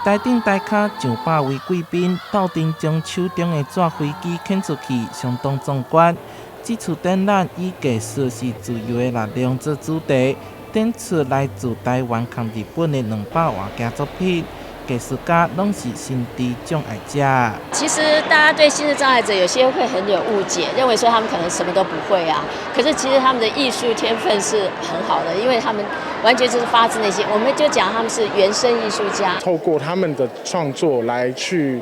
台頂台跤上百位貴賓鬥陣將手中的紙飛機牽出去，相當壯觀。這次展覽以藝術是自由的力量做主題，展出來自台灣佮日本的200外件作品。藝術家攏是心智障礙者。其實大家對心智障礙者有些會很有誤解，認為說他們可能什麼都不會啊。可是其實他們的藝術天分是很好的，因為他們完全就是發自內心。我們就講他們是原生藝術家。透過他們的創作來去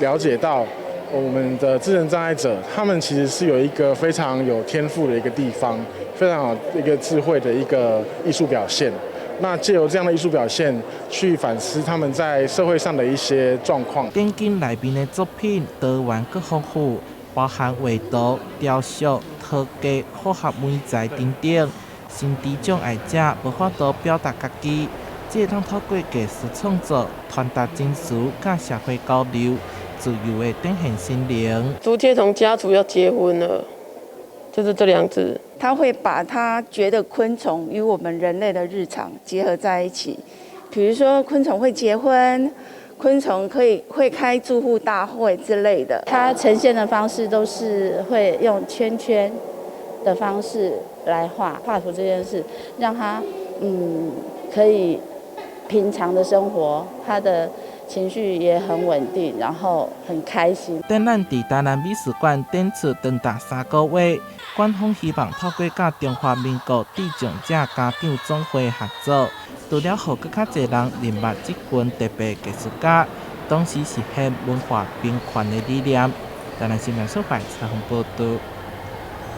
了解到我們的智能障礙者，他們其實是有一個非常有天賦的一個地方，非常好一個智慧的一個藝術表現。那借由這樣的藝術表現，去反思他們在社會上的一些狀況。展間內面的作品多元閣豐富，包含畫圖、雕塑、陶藝、化學媒材等等。心智障礙者無法度表達家己，才會當透過藝術創作傳達情緒，佮社會交流，自由的展現心靈。竹節蟲家族要結婚了，就是這兩隻。他會把他覺得昆蟲與我們人類的日常結合在一起，比如說昆蟲會結婚，昆蟲可以會開住戶大會之類的。它呈現的方式都是會用圈圈的方式來畫畫圖這件事，讓他可以平常的生活，他的情緒也很穩定，然後很開心。展覽佇台南美術館展出長達3個月，館方希望透過佮中華民國智障者家長總會合作，除了予閣較濟人認捌這群特別藝術家，同時實現文化平權的理念。台南新聞所採訪報導。